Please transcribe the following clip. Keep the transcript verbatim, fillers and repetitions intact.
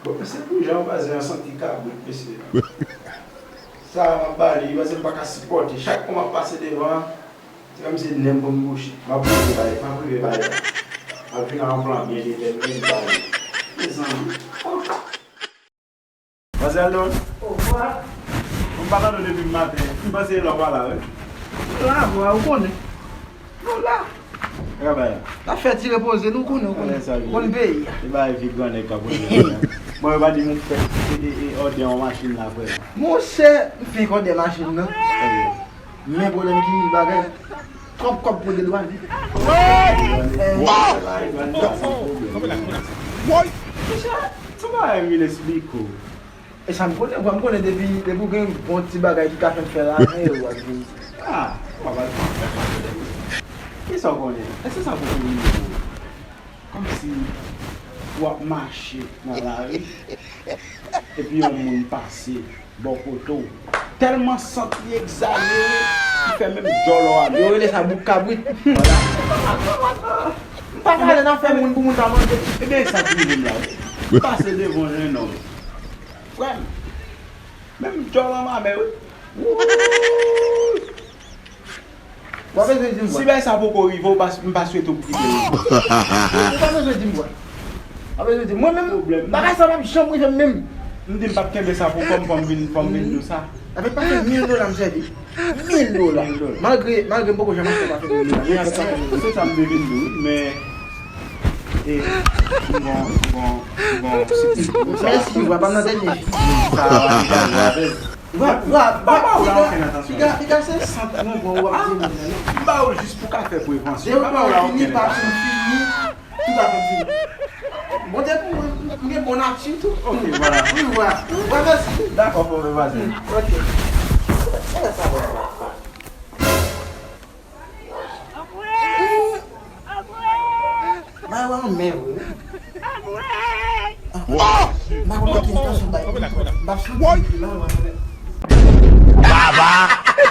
Bon, men se pou jan vwazen an santi kabrit, mesye. Sa a m ap ba li, vwazen m pa ka sipòte. Chak fwa m ap pase devan, se kòmsi nen m pou m bouche. M ap rive bay, m ap rive bay la. M ap vin a yon plan byen detèmine, m ba li. Mezanmi. Manzèl Don. Ovwa. M pa tande w depi maten. M panse lè w pa la, wi. La, vwa, ou konnen. Nou la. Travay la. N ap fè ti repoze, nou konnen, ou konnen. Konnen sa, wi. Ou konnen peyi a. E bagay vi grannèg k ap regle la. Bon, yo pa di m ou fè e, e, e, òdè yon machin la, frè. Monchè, m fenk òdè machin nan. Ok. Men pwoblèm ki bagay. Twòp kòb pou de dwàn. Woy! Woy! Monchè, se pa bagay m vin esplike w. E sa m konnen, vwa m konnen depi, depi w gen bon ti bagay ki ka fè m fè la, men yo w ap vin. Ah, w ap al fè. Kisa w konnen? Èske sa poko rive w? Kòmsi w ap mache nan lari, epi yon moun pase bò kote w. Tèlman sant li egzajere, ki fè menm djòlò a. Yo rele sa bouk kabrit. Vwala. M pa pale nan fè moun pou moun pa manje. Ebyen, e sa k rive m la, wi. M pase devan yon jennonm. Frè m, menm djòlò mamè, wi. Wouy! W pa bezwen di m, bwa. Si bagay sa poko rive w, m pa, m pa swete w kite l. Ou pa bezwen di m, bwa. W pa bezwen di m. Mwen menm, pwoblèm, bagay sa p ap janm rive m menm. M di m p ap kenbe sa pou kò m, fò m vin, fò m vin di w sa. Avèk pafe mil dola m sèvi. Mil dola. Mil dola. Malgre, malgre m poko janm achte pafe mil dola, men avèk pafe mil dola. Se sa m te vin di w, wi, men, e, m gon, m gon, m gon siplis pou sa. Mèsi, bwa, pa m nan dènye. Sa va, sa va. Wa, wa, wa, piga, piga, piga se sant mwen bon w ap di moun nan, non. M ba ou l jis pou ka fè prevansyon. M pa ba ou la okenn. Depi w fini, pati m fini, tout afè m fini. Bon, depi mwen, m gen bon nati tou. Ok, vwala. Wi, vwala. Wa, mèsi. Dakò, pwoblèm pa gen. Ok. Sa va, sa va. Mwen wè yon men vre. Mwen wè yon men vre. M pa konn ki entansyon bay. M ap sou la, mwen. Baba!